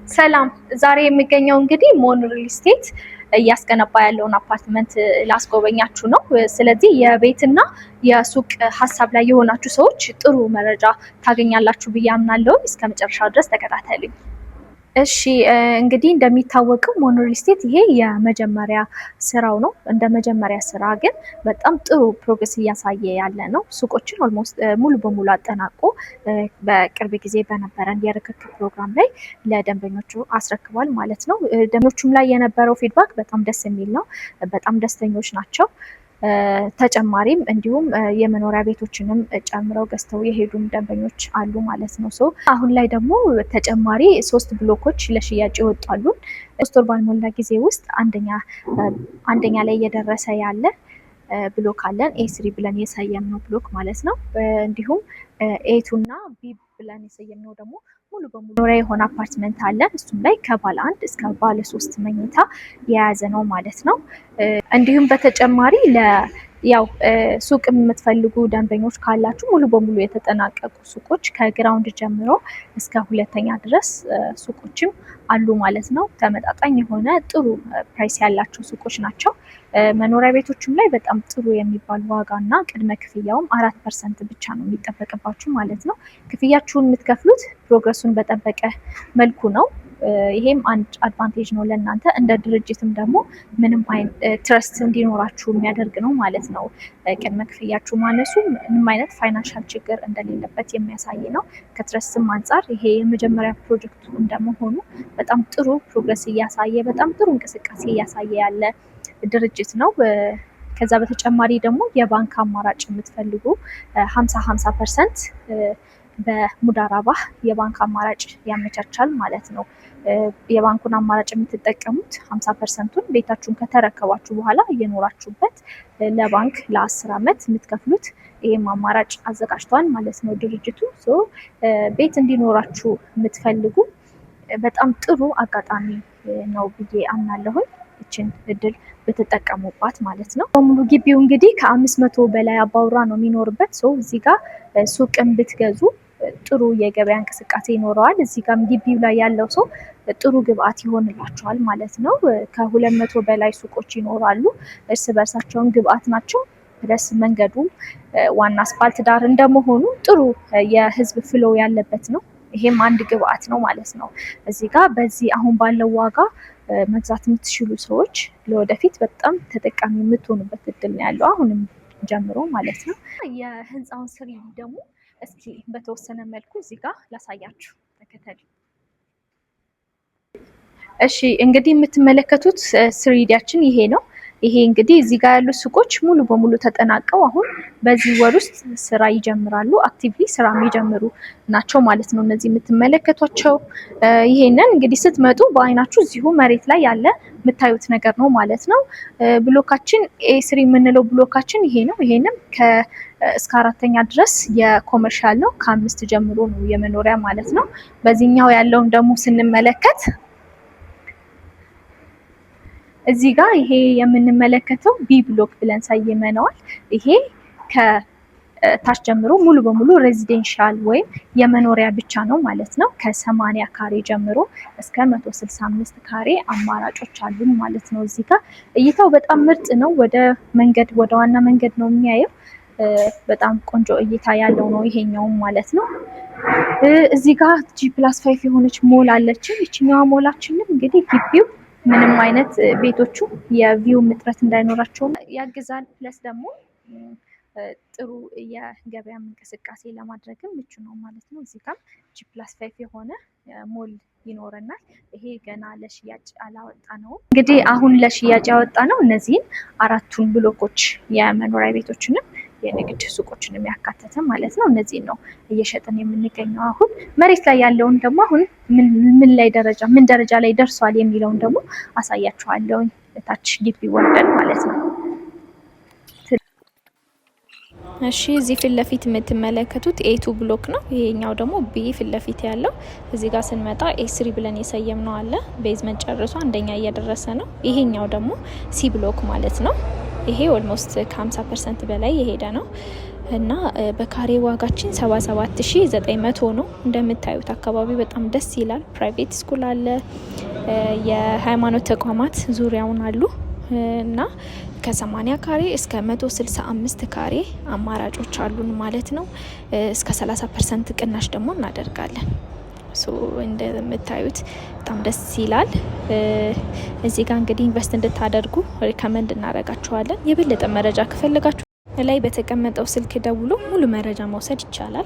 ሰላም፣ ዛሬ የሚገኘው እንግዲህ ሞን ሪል ስቴት እያስገነባ ያለውን አፓርትመንት ላስጎበኛችሁ ነው። ስለዚህ የቤትና የሱቅ ሀሳብ ላይ የሆናችሁ ሰዎች ጥሩ መረጃ ታገኛላችሁ ብዬ አምናለሁ። እስከ መጨረሻው ድረስ ተከታተሉኝ። እሺ፣ እንግዲህ እንደሚታወቀው ሞን ሪል ስቴት ይሄ የመጀመሪያ ስራው ነው። እንደ መጀመሪያ ስራ ግን በጣም ጥሩ progress እያሳየ ያለ ነው። ሱቆችን almost ሙሉ በሙሉ አጠናቆ በቅርብ ጊዜ በነበረን የርክክብ ፕሮግራም ላይ ለደንበኞቹ አስረክቧል ማለት ነው። ደንበኞቹም ላይ የነበረው feedback በጣም ደስ የሚል ነው። በጣም ደስተኞች ናቸው። ተጨማሪም እንዲሁም የመኖሪያ ቤቶችንም ጨምረው ገዝተው የሄዱም ደንበኞች አሉ ማለት ነው። So አሁን ላይ ደግሞ ተጨማሪ ሶስት ብሎኮች ለሽያጭ ይወጣሉ። 3 ወር ባልሞላ ጊዜ ውስጥ አንደኛ ላይ እየደረሰ ያለ ብሎክ አለን። A3 ብለን የሰየምነው ብሎክ ማለት ነው። እንዲሁም A2 እና B ብለን የሰየምነው ደግሞ ሙሉ በሙሉ መኖሪያ የሆነ አፓርትመንት አለን። እሱም ላይ ከባለ አንድ እስከ ባለ ሶስት መኝታ የያዘ ነው ማለት ነው። እንዲሁም በተጨማሪ ያው ሱቅ የምትፈልጉ ደንበኞች ካላችሁ ሙሉ በሙሉ የተጠናቀቁ ሱቆች ከ ground ጀምሮ እስከ ሁለተኛ ድረስ ሱቆችም አሉ ማለት ነው። ተመጣጣኝ የሆነ ጥሩ price ያላቸው ሱቆች ናቸው። መኖሪያ ቤቶችም ላይ በጣም ጥሩ የሚባል ዋጋ እና ቅድመ ክፍያውም 4% ብቻ ነው የሚጠበቅባችሁ ማለት ነው። ክፍያችሁን የምትከፍሉት progress ኡን በጠበቀ መልኩ ነው። ይሄም አንድ advantage ነው ለእናንተ፣ እንደ ድርጅትም ደግሞ ምንም trust እንዲኖራችሁ የሚያደርግ ነው ማለት ነው። ቅድመ ክፍያችሁ ማነሱ ምንም አይነት financial ችግር እንደሌለበት የሚያሳይ ነው። ከ trust ም አንጻር ይሄ የመጀመሪያ ፕሮጀክቱ እንደመሆኑ በጣም ጥሩ progress እያሳየ፣ በጣም ጥሩ እንቅስቃሴ እያሳየ ያለ ድርጅት ነው። ከዛ በተጨማሪ ደግሞ የባንክ አማራጭ የምትፈልጉ 50 50% በሙዳራባህ የባንክ አማራጭ ያመቻቻል ማለት ነው። የባንኩን አማራጭ የምትጠቀሙት 50%ቱን ቤታችሁን ከተረከባችሁ በኋላ እየኖራችሁበት ለባንክ ለ10 አመት የምትከፍሉት፣ ይህም አማራጭ አዘጋጅቷል ማለት ነው ድርጅቱ። ቤት እንዲኖራችሁ የምትፈልጉ በጣም ጥሩ አጋጣሚ ነው ብዬ አምናለሁኝ። ይችን እድል ብትጠቀሙባት ማለት ነው። በሙሉ ግቢው እንግዲህ ከ500 በላይ አባወራ ነው የሚኖርበት። So እዚህ ጋር ሱቅን ብትገዙ ጥሩ የገበያ እንቅስቃሴ ይኖረዋል። እዚህ ጋርም ግቢው ላይ ያለው ሰው ጥሩ ግብአት ይሆንላቸዋል ማለት ነው። ከ200 በላይ ሱቆች ይኖራሉ። እርስ በርሳቸውን ግብአት ናቸው። Plus መንገዱ ዋና አስፋልት ዳር እንደመሆኑ ጥሩ የህዝብ flow ያለበት ነው። ይሄም አንድ ግብአት ነው ማለት ነው። እዚህ ጋር በዚህ አሁን ባለው ዋጋ መግዛት የምትችሉ ሰዎች ለወደፊት በጣም ተጠቃሚ የምትሆኑበት እድል ነው ያለው አሁንም ጀምሮ ማለት ነው። የህንፃውን 3D ደግሞ እስኪ በተወሰነ መልኩ እዚህ ጋር ላሳያችሁ፣ ተከተሉ። እሺ፣ እንግዲህ የምትመለከቱት 3D ያችን ይሄ ነው። ይሄ እንግዲህ እዚህ ጋር ያሉ ሱቆች ሙሉ በሙሉ ተጠናቀው አሁን በዚህ ወር ውስጥ ስራ ይጀምራሉ። Actively ስራ የሚጀምሩ ናቸው ማለት ነው እነዚህ የምትመለከቷቸው። ይሄንን እንግዲህ ስትመጡ በአይናችሁ እዚሁ መሬት ላይ ያለ የምታዩት ነገር ነው ማለት ነው። ብሎካችን A3 የምንለው ብሎካችን ይሄ ነው። ይሄንም እስከ አራተኛ ድረስ የ commercial ነው። ከአምስት ጀምሮ ነው የመኖሪያ ማለት ነው። በዚህኛው ያለውን ደግሞ ስንመለከት እዚህ ጋር ይሄ የምንመለከተው B block ብለን ሰይመነዋል። ይሄ ከታች ጀምሮ ሙሉ በሙሉ residential ወይም የመኖሪያ ብቻ ነው ማለት ነው። ከ80 ካሬ ጀምሮ እስከ 165 ካሬ አማራጮች አሉን ማለት ነው። እዚህ ጋር እይታው በጣም ምርጥ ነው። ወደ መንገድ፣ ወደ ዋና መንገድ ነው የሚያየው። በጣም ቆንጆ እይታ ያለው ነው ይሄኛውም ማለት ነው። እዚህ ጋር G+5 የሆነች ሞል አለችን። ይችኛዋ ሞላችንም እንግዲህ ግቢው ምንም አይነት ቤቶቹ የ view እጥረት እንዳይኖራቸው ያግዛል። Plus ደግሞ ጥሩ የገበያ እንቅስቃሴ ለማድረግም ምቹ ነው ማለት ነው። እዚህ ጋር G+5 የሆነ ሞል ይኖረናል። ይሄ ገና ለሽያጭ አላወጣነው። እንግዲህ አሁን ለሽያጭ ያወጣነው እነዚህን አራቱን ብሎኮች፣ የመኖሪያ ቤቶችንም የንግድ ሱቆችንም ያካተተ ማለት ነው። እነዚህን ነው እየሸጥን የምንገኘው። አሁን መሬት ላይ ያለውን ደግሞ አሁን ምን ላይ ደረጃ ምን ደረጃ ላይ ደርሷል የሚለውን ደግሞ አሳያችኋለሁ። ታች ግቢ ወርደን ማለት ነው። እሺ፣ እዚህ ፊት ለፊት የምትመለከቱት A2 block ነው። ይሄኛው ደግሞ B ፊት ለፊት ያለው። እዚህ ጋር ስንመጣ A3 ብለን የሰየምነው አለ። Basement ጨርሶ አንደኛ እየደረሰ ነው። ይሄኛው ደግሞ C block ማለት ነው። ይሄ almost ከ50% በላይ የሄደ ነው። እና በካሬ ዋጋችን 77,900 ነው። እንደምታዩት አካባቢ በጣም ደስ ይላል። Private school አለ፣ የሃይማኖት ተቋማት ዙሪያውን አሉ እና ከ80 ካሬ እስከ 165 ካሬ አማራጮች አሉን ማለት ነው። እስከ 30% ቅናሽ ደግሞ እናደርጋለን። So እንደምታዩት በጣም ደስ ይላል። እዚህ ጋር እንግዲህ invest እንድታደርጉ recommend እናደርጋችኋለን። የበለጠ መረጃ ከፈለጋችሁ ላይ በተቀመጠው ስልክ ደውሎ ሙሉ መረጃ መውሰድ ይቻላል።